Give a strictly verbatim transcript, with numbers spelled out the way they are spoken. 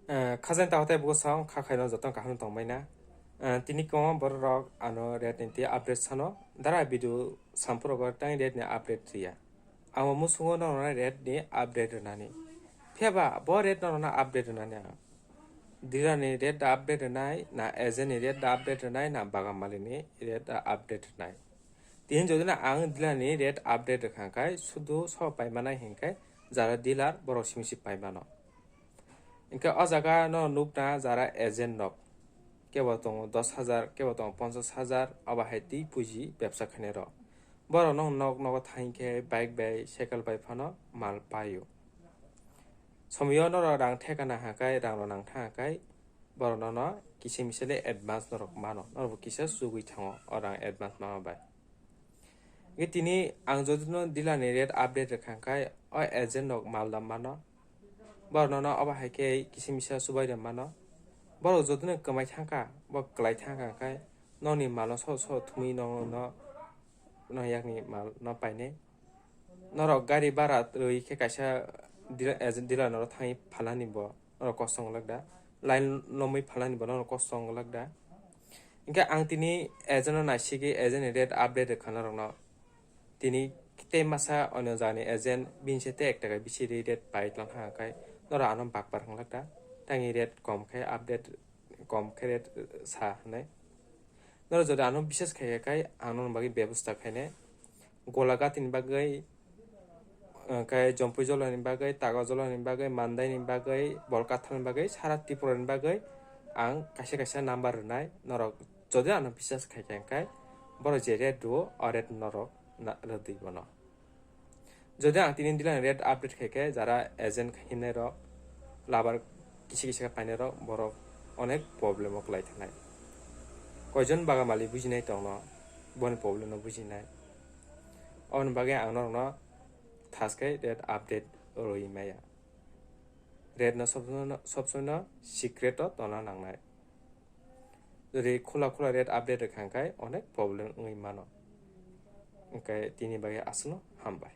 Eh, khajani takhuk tei bugo song kha khaino joto kaham tongbaina. Eh, tini kwbangma borok rok ano rate ni tei update sano dara video sampuro tang rate ni update riya. Ang bo musungo norokno rate ni update rwnani. Phiya ba bo rate norokno update rwnani ang. Dealer ni rate da update rwnai, na agent ni rate da update rwnai, na bagan malik ni rate da update rwnai. Tini jodi na ang dealer ni rate update rwkha khe sudu so paimanai hinkhe jara dealer borok simi si paimano. Hinkhe o jaga no nukna jara agent rok kebo tongo dos hajar, kebo tongo ponchas hajar, abo hai twi puji bebsa khainai rok. Borok no nok nogo thang khe bike bai cycle bai phano mal paio. Somoyo norok rang theka nang khe, rang rok nang thang khe, borok nono kisa misa le advance norok mano, norok bo kisa chugui thango o rang advance mano bai. Hingke tini ang jodi no dealer ni rate update rwkha khe o agent rok mal dam mano. Borok nono obo hai khe kisa misa chubai rw mano. Borok jodi no kwmai thang kha, bo kwlai thang kha khe nokni mal no so so thumui no, no, no yakni mal no painai. Norok gari bara rwi khe kaisa dealer, agent dealer norok thangwi phalnani bo norok kosto wng glak da. Line lomwi phalnani bo norok kosto wng glak da. Hinkhe ang tini agent no naisigwi agent ni rate update rwkha norokno. Tini tei masa onyo jani agent bini se tei ek taka bisi ri rate pai tlang kha khe norok ano bakpar wng glak da. Tangni rate kom khe update kom khe rate sa hwnwi. Norok jodi ano biswas khai khe ang norok bagwi bebosta khainai. Golaghat ni bagwi, hwnkhe Jampui jolani bagwi, Taga jolani bagwi, Mandai ni bagwi, Bolkathal ni bagwi, sara Tripura ni bagwi ang kaisa kaisa number rwnai. Norok jodi ano biswas khai khe, hwnkhe borok je rate rwo, o rate norok na-, rwdi bono. Jodi ang tini dealer ni rate update khai khe, jara agent hinai rok labar kisa kisa khe painai rok, borok onek problem o kwlai thanai. Koijon bagan malik bujinai tongno, boni problem no bujinai. Oboni bagwi ang norokno thaskhe rate update rwi maya. Rate no sob somoy no, sob somoy no secret o tongna nangnai. Jodi khula khula rate update rwkha khe onek problem wngwi mano. Hwnkhe tini bagwi aswkno hambai.